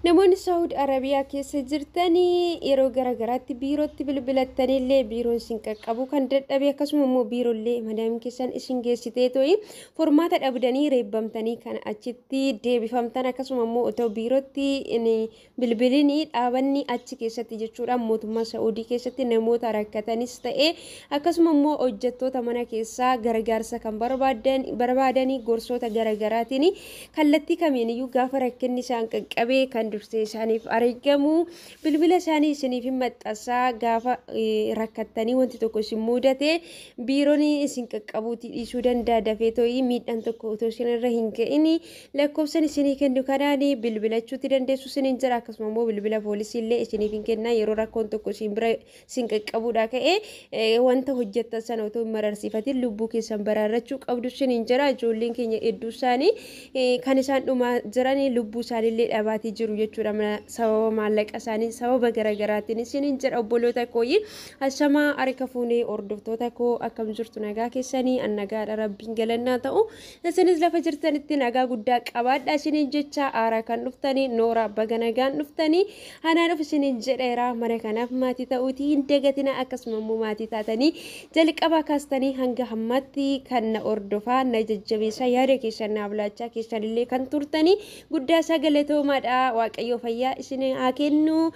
Namoonni Saawud Arabiyaa keessa jirtanii yeroo garaagaraatti biirootti bilbilattanillee biiroon isin qaqqabu kan dadhabe, akkasuma immoo biiroollee madaamiin keessan isin geessitee to'i formaata dhabdanii reebbamtanii kan achitti deebifamtan, akkasuma immoo otoo biirootti bilbilinii dhaabanni achi keessatti jechuudha mootummaa Saa'udii keessatti namoota rakkatanis ta'e akkasuma immoo hojjettoota mana keessaa gargaarsa kan barbaadanii gorsoota garaagaraatiin kallattii kamiiniyyuu gaafa rakkinni isaan qaqqabee kan dursee isaaniif argamu bilbila isaanii isiniif hin maxxansaa. Gaafa rakkattanii wanti tokko isin mudate biiroon isin qaqqabuuti dhiisuu danda'a, dafee to'ii miidhaan tokko otoo isin irra hin ga'in lakkoofsan isinii kennu kanaan bilbilachuuti dandeessu isiniin jira. Akkasuma immoo bilbila poolisii illee isiniif hin kenna. Yeroo rakkoon tokko isin bira isin qaqqabuudha ka'e wanta hojjettan sana otoo hin mararsiifatin lubbuu keessan baraarrachuu qabdu isiniin jira. Ijoolleen keenya hedduu isaanii kan isaan dhumaa jiran lubbuu isaaniillee dhabaatii jiru jechuudha, sababa maallaqa isaanii sababa garaagaraatiin isiniin jedha. Obboloota kooyi, ashamaa, harka fuunee hordoftoota koo, akkam jirtu? Nagaa keessanii? An nagaadha, Rabbiin galannaa ta'u. Isinis lafa jirtanitti nagaa guddaa qabaadha isiniin jecha. Aaraa kan dhuftanii noora, baga nagaan dhuftanii, anaan of isiniin jedheera. Mana kanaaf maatii ta'uutii hin dagatina. Akkasuma immoo maatii taatanii jalqabaa kaastanii hanga hammaatti kan na hordofaa, na jajjabeessaa, yaada keessan naaf laachaa keessanillee kan turtanii guddaa isaa galatoomaadha. Waaqayyo fayyaa isin haa kennu,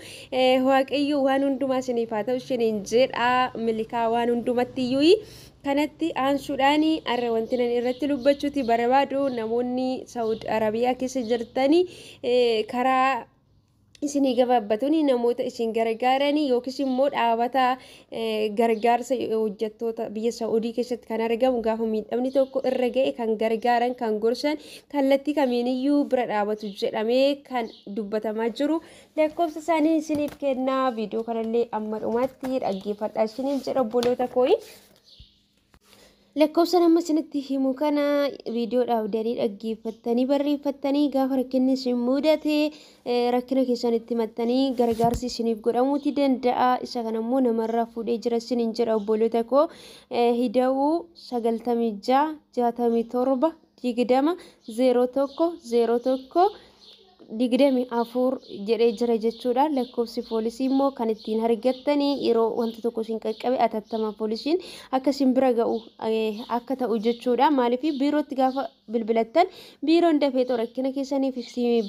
Waaqayyo waan hundumaa isiniif haa ta'u isiniin jedha, milikaa waan hundumatti iyyuu. Kanatti aansuudhaan har'a wanti nan irratti dubbachuuti barbaadu, namoonni Saawud Arabiyaa keessa jirtanii karaa isinii gabaabbatuun namoota isin gargaaranii yookiis immoo dhaabata gargaarsa hojjettoota biyya Saa'udii keessatti kan argamu gaafa miidhamni tokko irra ga'e kan gargaaran, kan gorsan, kallattii kamiiniyyuu bira dhaabatu jedhamee kan dubbatamaa jiru lakkoofsa isaanii isiniif kennaa. Viidiyoo kanallee amma dhumaatti dhaggeeffadhaa isiniin jedha, obboloota kooyi. Lakkoofsa nama isinitti himu kana viidiyoo dhaabdanii dhaggeeffattanii barreeffattanii gaafa rakkinni isin mudate rakkina keessan itti himattanii gargaarsi isiniif godhamuuti danda'a. Isa kana immoo namarraa fuudhee jira isiniin jedha, obboloota koo. Hida'uu 96 67 20 01 01 24 jedhee jira jechuudha. Lakkoofsi poolisii immoo kan ittiin argattanii yeroo wanti tokko isin qaqqabe atattama poolisiin akka isin bira ga'u akka ta'u jechuudha. Maaliif biirootti gaafa bilbilattan biiroon dafee rakkina keessaniif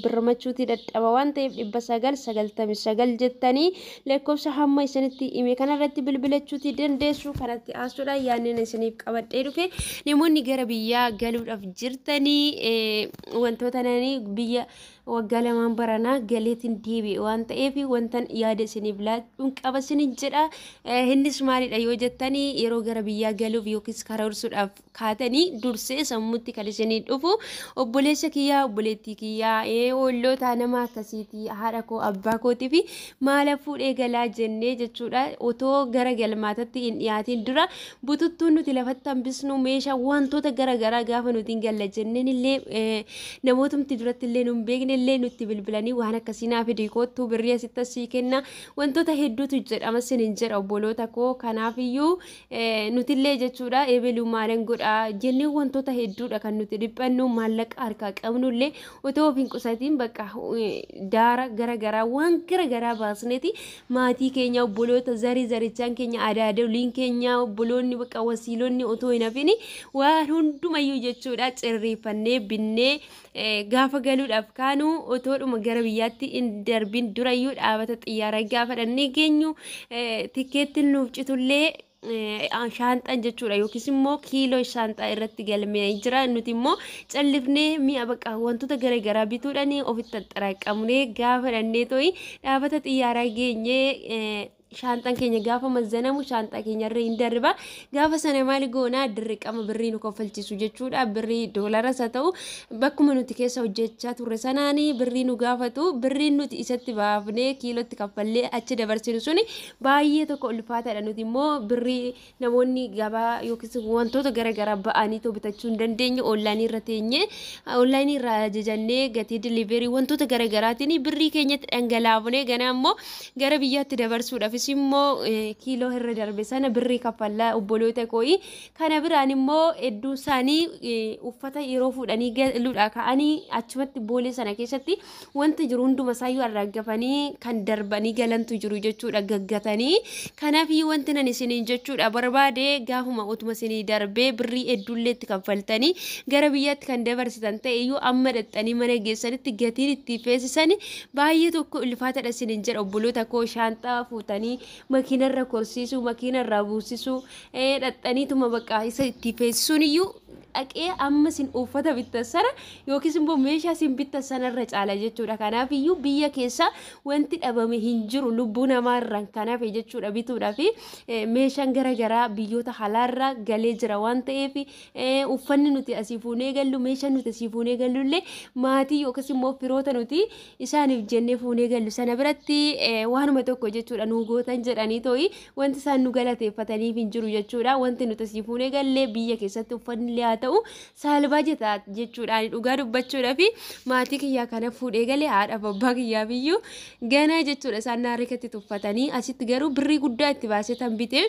birmachuuti dadhaba waan ta'eef 999 jettanii lakkoofsa hamma isinitti hime kanarratti bilbilachuuti dandeessu. Kanatti aansuudhaan yaadni isiniif qabadhee dhufe, namoonni gara biyyaa galuudhaaf jirtanii wantoota nanii biyya waggaa lamaan baranaa galeetiin deebi'e waan ta'eef wantan yaada isiniif laachuun qaba isiniin jedha. Innis maalidha yoo jettanii, yeroo gara biyyaa galuuf yookiis karoorsuudhaaf kaatanii dursee sammuutti kan isinii dhufu obboleessa kiyyaa, obboleettii kiyyaa, olloota nama akkasiitii, haadha koo, abbaa kootii fi maala fuudhee galaa jennee jechuudha. Otoo gara galmaatatti hin dhiyaatiin dura bututtuun nuti lafatti hambisnu, meeshaa wantoota garaagaraa gaafa nuti hin galla jenneen illee namootumti duratti illee nu hin beekne illee nutti bilbilanii waan akkasii naa fidi, kottuu birrii asitti asii kenna, wantoota hedduutu jedhama isiniin jedha, obboloota koo. Kanaafiyyuu nutillee jechuudha ebeluu maalan godha jennee wantoota hedduudha kan nuti dhiphannu. Maallaqa harkaa qabnullee otoo of hin qusatiin bakka daara garaagaraa waan garaagaraa baasneeti maatii keenya, obboloota, zarii zarichaan keenya, adaadoliin keenya, obboloonni, bakka wasiilonni otoo hin hafin waan hundumayyuu jechuudha cirriifannee binnee gaafa galuudhaaf kaanu otoodhuma gara biyyaatti hin darbin durayyuu dhaabata xiyyaaraa gaafa dhannee geenyu tikkeettiin nuuf citullee shaanxaan jechuudha yookiis immoo kiiloo shaanxaa irratti galmee jira. Nuti immoo callifnee mi'a bakka wantoota garaagaraa bituudhaan ofitti xaxxaraaqamnee gaafa dhannee to'i dhaabata xiyyaaraa geenyee shaanxaan keenya gaafa mazzanamu shaanxaa keenya irra hin darba. Gaafa sana maal goonaa? Dirqama birrii nu kaffalchiisu jechuudha. Birrii doolaras haa ta'u bakkuma nuti keessa hojjechaa turre sanaan birrii nu gaafatu. Birriin nuti isatti baafnee kiilootti kaffallee achi dabarsinu suni baay'ee tokko ulfaataadha. Nuti immoo birrii namoonni gabaa yookiis wantoota garaagaraa ba'anii too bitachuu hin dandeenye, onlaayinii irra teenyee onlaayinii irraa ajajannee gatii delivery wantoota garaagaraatiin birrii keenyatti dhangalaafnee ganaa immoo gara biyyaatti dabarsuudhaafis Yookiis immoo kiiloo irra darbe sana birrii kaffallaa, obboloota koo'i. Kana biraan immoo hedduu isaanii uffata yeroo fuudhanii galuudha ka'anii achumatti boolee sana keessatti wanta jiru hunduma isaayyuu arraggafanii kan darbanii galantu jiru jechuudha, gaggatanii. Kanaaf wanti nan isiniin jechuudha barbaade, gaafuma utuma isinii darbee birrii hedduullee itti kaffaltanii gara biyyaatti kan dabarsitan ta'e iyyuu, amma dhaxxanii mana geessanitti gatiin itti feesisan baay'ee tokko ulfaataadha isiniin jedha, obboloota koo. Shaanxaa fuutanii makiinarra korsiisuu, makiinarraa buusisuu, dhaxxaniituma bakka isa itti feesisuun iyyuu dhaqee amma isin uffata bittan sana yookiis immoo meeshaa isin bittan sanarra caala jechuudha. Kanaaf iyyuu biyya keessa wanti dhabame hin jiru, lubbuu namaarraan kan hafe jechuudha. Bituudhaaf meeshaan garaagaraa biyyoota halaarraa galee jira waan ta'eef, uffanni nuti asii fuunee gallu, meeshaan nuti asii fuunee gallu illee maatii yookiis immoo firoota nuti isaaniif jennee fuunee gallu sana biratti waanuma tokko jechuudha nu gootan jedhanii too'i wanti isaan nu galateeffataniif hin jiru jechuudha. Wanti nuti asii fuunee gallee biyya keessatti uffanni illee haa ta'u saalbaa jeta jechuudha. Dhugaa dubbachuudhaaf maatii kiyyaa kana fuudhee galee haadhaaf abbaa kiyyaaf iyyuu ganaa jechuudha isaan naarikatti tuffatanii. Asitti garuu birrii guddaa itti baasee tan bitee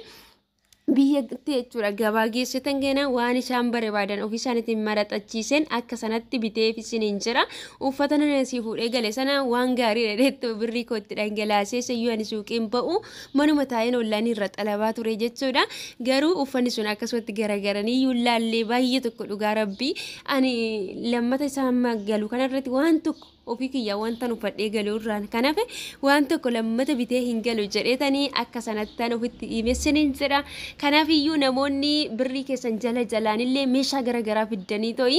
biyyatti jechuudha gabaa geessitan, gana waan isaan barbaadan ofii isaaniitiin maraxachiiseen akka sanatti biteef isiniin jira. Uffata nana asii fuudhee gale sana waan gaarii dheetti birrii koo itti dhangalaasee, sayyuu ani suuqiin ba'u manuma taa'een ollaan irra xalabaa ture jechuudha. Garuu uffanni sun akkasumatti garagaranii yuullaallee baay'ee tokko, dhugaa rabbii, ani lammata isaan galu kanarratti waan tokko ofii kiyyaa wanta uffadhee galuu irraan kan hafe waan tokko lammata bitee hin galu jedheetanii akka sanattan ofitti himessiniin jedha. Kanaaf iyyuu namoonni birrii keessan jala jalaanillee meeshaa garaagaraa fiddanii to'i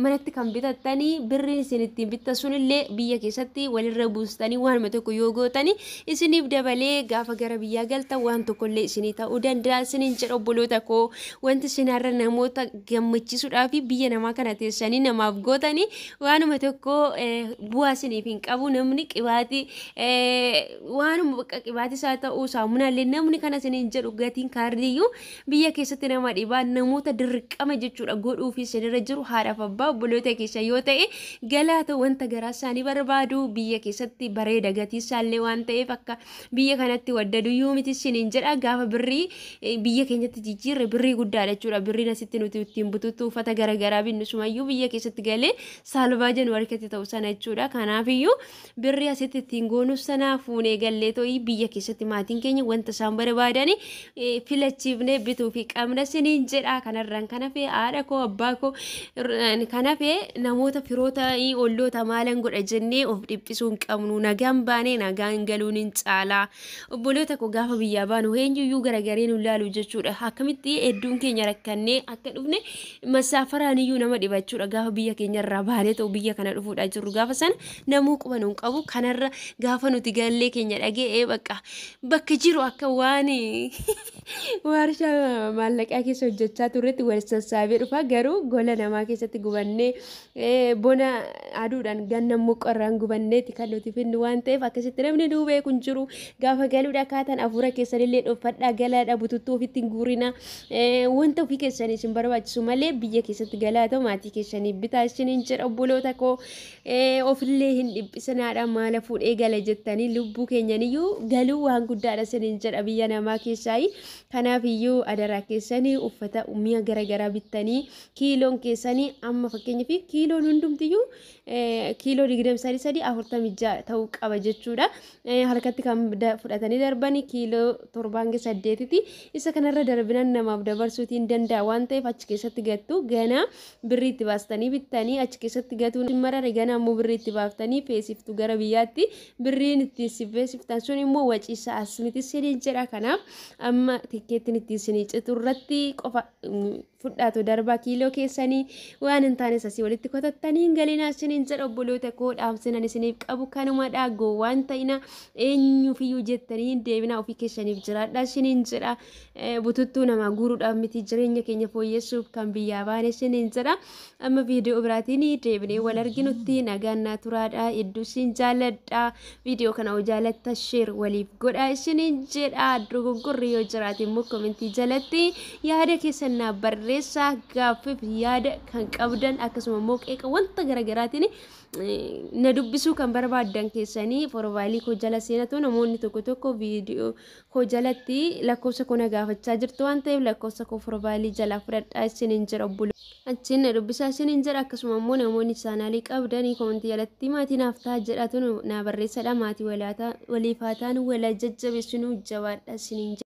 manatti kan bitattanii, birriin isin ittiin bittan sunillee biyya keessatti walirra buustanii waanuma tokko yoo gootanii isiniif dabalee gaafa gara biyyaa galtan waan tokkollee isinii ta'uu danda'a isiniin jedha, obboloota koo. Wanti isin har'a namoota gammachiisuudhaaf biyya namaa kana teessanii namaaf gootanii waanuma tokko bu'aa isiniif hin qabu. Namni qibaatii waanuma bakka qibaatii isaa ta'uu saamunaallee namni kana isiniin jedhu, gatiin kaardiyyuu biyya keessatti nama dhibaa. Namoota dirqama jechuudha godhuuf isinirra jiru haadhaaf abbaa, obboloota keessa yoo ta'e galaata wanta garaa isaanii barbaadu biyya keessatti bareeda, gatii isaallee waan ta'eef akka biyya kanatti waddaduyyuu miti isiniin jedha. Gaafa birrii biyya keenyatti jijjiirre birrii guddaadha jechuudha. Birriin asitti nuti ittiin bututtu uffata garaagaraa binnu sumayyuu biyya keessatti galee saalbaa jennu harkatti ta'u sana jechuudha. Kanaafiyyuu birrii asitti ittiin goonu sana fuunee gallee to'ii biyya keessatti maatiin keenya wanta isaan barbaadani filachiifnee bituu fi qabna isiniin jedha. Kanarraan kan hafe haadha koo, abbaa koo kan hafe namoota firoota olloota maalan godha jennee of dhiphisuu hin qabnu. Nagaan baanee nagaan galuun hin caalaa. Obboloota koo, gaafa biyyaa baanu eenyuyyuu garagaree nu laalu jechuudha. Akkamitti hedduun keenya rakkannee akka dhufne masaafaraan iyyuu nama dhibachuudha. Gaafa biyya keenya irraa baanee ta'u biyya kana dhufuudha jirru, gaafa sana namuu quba nu hin qabu. Kanarra gaafa nuti gallee keenya dhagee bakka bakka jiru akka waan waarshaa maallaqaa keessa hojjechaa turretti wal sassaabee dhufa. Garuu gola namaa keessatti gubannee, bona aduudhaan, ganna immoo qorraan gubanneeti kan nuti finnu waan ta'eef akkasitti namni nuu beeku hin jiru. Gaafa galuudha kaatan afuura keessanillee dhofadhaa galaadha, bututtuu ofitti hin guurina. Wanta ofii keessanii isin barbaachisu malee biyya keessatti galaa ta'u maatii keessanii bitaa isiniin jedha, obboloota koo. Ofillee hin dhiphisinaadha. Maala fuudhee gala jettanii lubbuu keenyaniyyuu galuu waan guddaadha isiniin jedha biyya namaa keessaayi. Kanaaf iyyuu adaraa keessanii uffata mi'a garaagaraa bittanii kiiloon keessanii, amma fakkeenyaaf kiiloon hundumtiyyuu kiiloo 23, 3, 46 ta'uu qaba jechuudha. Harkatti kan fudhatanii darbanii kiiloo 7 hanga 8ti. Isa kanarra darbinan namaaf dabarsuutii hin danda'a waan ta'eef achi keessatti gattu. Ganaa birrii itti baastanii bittanii achi keessatti gatuun marare, ganaa immoo birrii itti baaftanii feesiftu gara biyyaatti. Birriin ittiin si feesiftan sun immoo waciisa as miti siniin jedha. Kanaaf amma tikkeettiin ittiin sinii citu irratti qofa fudhaatu darbaa kiiloo keessanii. Waan hin taanes asii walitti kotattanii hin galinaa isiniin jedha, obboloota koo. Dhaamsinan isiniif qabu kanumadha. Gowwaan ta'ina, eenyuufiyyuu jettanii hin deebinaa, ofii keessaniif jiraadha isiniin jedha. Bututtuu namaa guuruudhaaf miti, jireenya keenya fooyyessuuf kan biyyaa baane isiniin jedha. Amma viidiyoo biraatiin deebinee wal arginutti nagaan. Nagaan naa turaadha. Hedduu isin jaaladha. Viidiyoo kana hoo jaalatta share waliif godha isiniin jedha. Dogoggorri yoo jiraate immoo komentii jalatti yaada keessan naa barreessaa. Gaaffiif yaada kan qabdan akkasuma immoo qeeqa wanta garaagaraatiin na dubbisuu kan barbaaddan keessanii porofaayilii koo jala seenatu. Namoonni tokko tokko viidiyoo koo jalatti lakkoofsa koo na gaafachaa jirtu waan ta'eef lakkoofsa koo porofaayilii jalaa fudhadhaa isiniin jedha, obboloo. Achiin na dubbisaa isiniin jedha. Akkasuma immoo namoonni chaanaalii qabdanii komentii jalatti maatii naaf ta'a jedhatu na barreessadha. Maatii waliif haa taanu, wal jajjabeessinuu, jabaadha isiniin jedha.